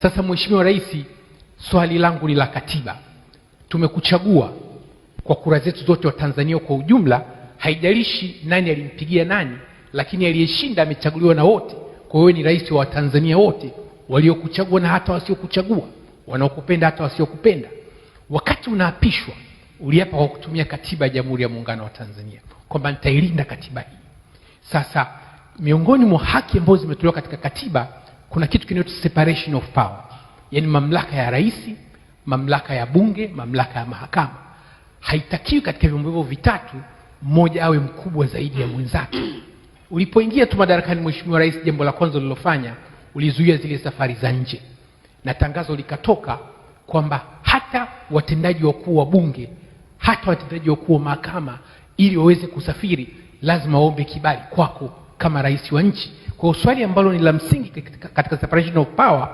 Sasa Mheshimiwa Rais, swali langu ni la katiba. Tumekuchagua kwa kura zetu zote wa Tanzania kwa ujumla, haijalishi nani alimpigia nani, lakini aliyeshinda amechaguliwa na wote. Kwa hiyo ni rais wa Watanzania wote waliokuchagua na hata wasiokuchagua, wanaokupenda hata wasiokupenda. Wakati unaapishwa uliapa kwa kutumia katiba ya Jamhuri ya Muungano wa Tanzania kwamba nitailinda katiba hii. Sasa miongoni mwa haki ambazo zimetolewa katika katiba kuna kitu kinaitwa separation of power, yaani mamlaka ya rais, mamlaka ya bunge, mamlaka ya mahakama. Haitakiwi katika vyombo hivyo vitatu mmoja awe mkubwa zaidi ya mwenzake. Ulipoingia tu madarakani, Mheshimiwa Rais, jambo la kwanza ulilofanya ulizuia zile safari za nje, na tangazo likatoka kwamba hata watendaji wakuu wa bunge, hata watendaji wakuu wa mahakama, ili waweze kusafiri lazima waombe kibali kwako kama rais wa nchi. Kwa hiyo swali ambalo ni la msingi katika separation of power,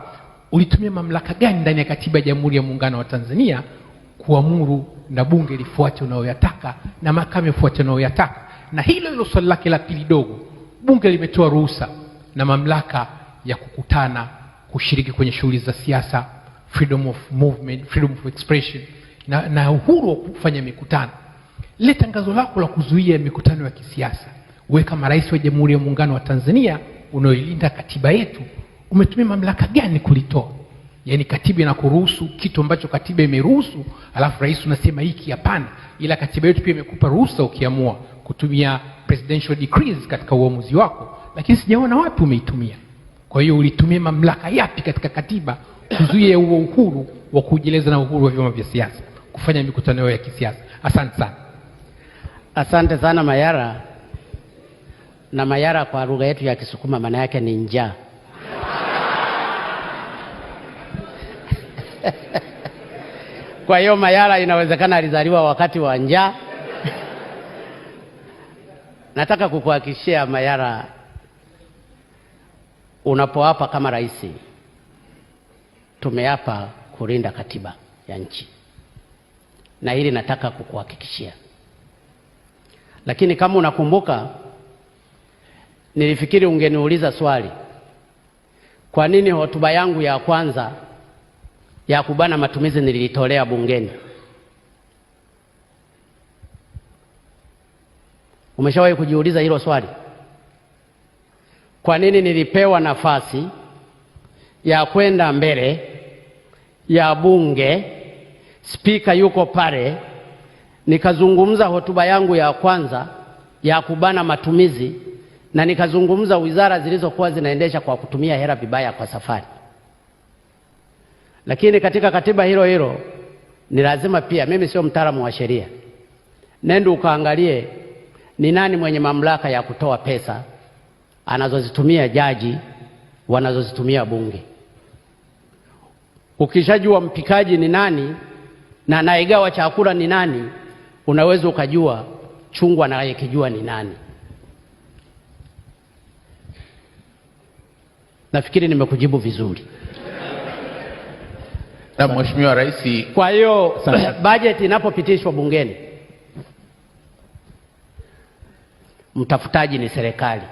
ulitumia mamlaka gani ndani ya katiba ya Jamhuri ya Muungano wa Tanzania kuamuru na bunge lifuate unayoyataka na mahakama ifuate unayoyataka? Na hilo hilo swali lake la pili dogo, bunge limetoa ruhusa na mamlaka ya kukutana, kushiriki kwenye shughuli za siasa, freedom of movement, freedom of expression na uhuru wa kufanya mikutano. Lile tangazo lako la kuzuia mikutano ya kisiasa, wewe kama rais wa Jamhuri ya Muungano wa Tanzania unaoilinda katiba yetu, umetumia mamlaka gani kulitoa? Yaani katiba inakuruhusu kitu ambacho katiba imeruhusu, alafu rais unasema hiki hapana, ila katiba yetu pia imekupa ruhusa ukiamua kutumia presidential decrees katika uamuzi wako, lakini sijaona wapi umeitumia. Kwa hiyo ulitumia mamlaka yapi katika katiba kuzuia huo uhuru wa kujieleza na uhuru wa vyama vya siasa kufanya mikutano yao ya kisiasa? Asante sana. Asante sana Mayara. Na Mayara kwa lugha yetu ya Kisukuma maana yake ni njaa. Kwa hiyo Mayara inawezekana alizaliwa wakati wa njaa. Nataka kukuhakikishia Mayara, unapoapa kama rais, tumeapa kulinda katiba ya nchi, na hili nataka kukuhakikishia. Lakini kama unakumbuka, nilifikiri ungeniuliza swali, kwa nini hotuba yangu ya kwanza ya kubana matumizi nilitolea bungeni? Umeshawahi kujiuliza hilo swali? Kwa nini nilipewa nafasi ya kwenda mbele ya bunge, spika yuko pale, nikazungumza hotuba yangu ya kwanza ya kubana matumizi, na nikazungumza wizara zilizokuwa zinaendesha kwa kutumia hela vibaya kwa safari? Lakini katika katiba hilo hilo ni lazima pia, mimi sio mtaalamu wa sheria, nenda ukaangalie ni nani mwenye mamlaka ya kutoa pesa anazozitumia jaji, wanazozitumia bunge. Ukishajua mpikaji ni nani na anayegawa chakula ni nani, unaweza ukajua chungwa anayekijua ni nani. Nafikiri nimekujibu vizuri. Na Mheshimiwa Rais, kwa hiyo bajeti inapopitishwa bungeni, mtafutaji ni serikali.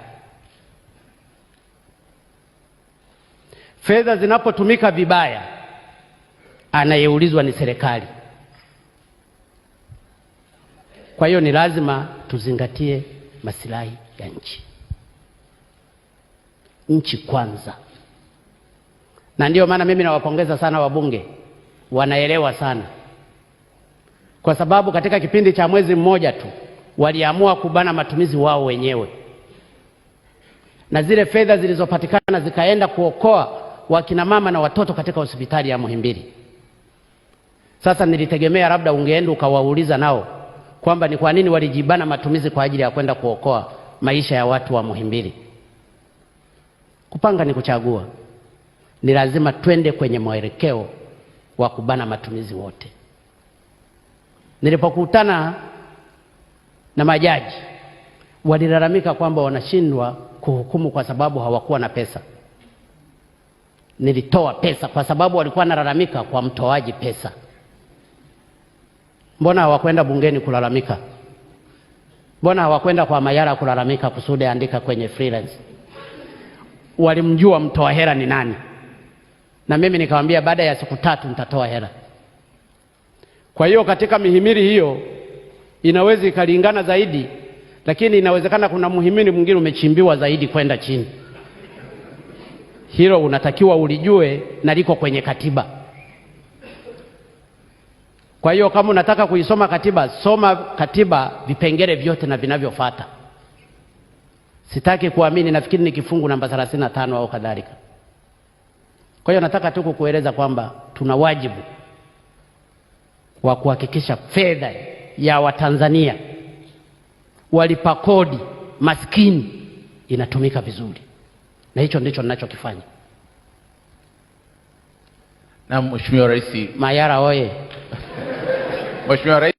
Fedha zinapotumika vibaya, anayeulizwa ni serikali. Kwa hiyo ni lazima tuzingatie masilahi ya nchi. Nchi kwanza. Na ndio maana mimi nawapongeza sana wabunge, wanaelewa sana. Kwa sababu katika kipindi cha mwezi mmoja tu waliamua kubana matumizi wao wenyewe. Na zile fedha zilizopatikana zikaenda kuokoa wakina mama na watoto katika hospitali ya Muhimbili. Sasa nilitegemea labda ungeenda ukawauliza nao kwamba ni kwa nini walijibana matumizi kwa ajili ya kwenda kuokoa maisha ya watu wa Muhimbili. Kupanga ni kuchagua. Ni lazima twende kwenye mwelekeo wa kubana matumizi wote. Nilipokutana na majaji walilalamika kwamba wanashindwa kuhukumu kwa sababu hawakuwa na pesa. Nilitoa pesa kwa sababu walikuwa wanalalamika kwa mtoaji pesa. Mbona hawakwenda bungeni kulalamika? Mbona hawakwenda kwa Mayara kulalamika kusudi andika kwenye freelance? Walimjua mtoa hela ni nani. Na mimi nikamwambia baada ya siku 3 nitatoa hela. Kwa hiyo katika mihimili hiyo inaweza ikalingana zaidi, lakini inawezekana kuna muhimili mwingine umechimbiwa zaidi kwenda chini. Hilo unatakiwa ulijue na liko kwenye katiba. Kwa hiyo kama unataka kuisoma katiba, soma katiba vipengele vyote na vinavyofuata. Sitaki kuamini, nafikiri ni kifungu namba 35 au kadhalika. Kwa hiyo nataka tu kukueleza kwamba tuna wajibu wa kuhakikisha fedha ya Watanzania walipa kodi maskini inatumika vizuri, na hicho ndicho ninachokifanya. Na Mheshimiwa Rais Mayara oye! Mheshimiwa Rais.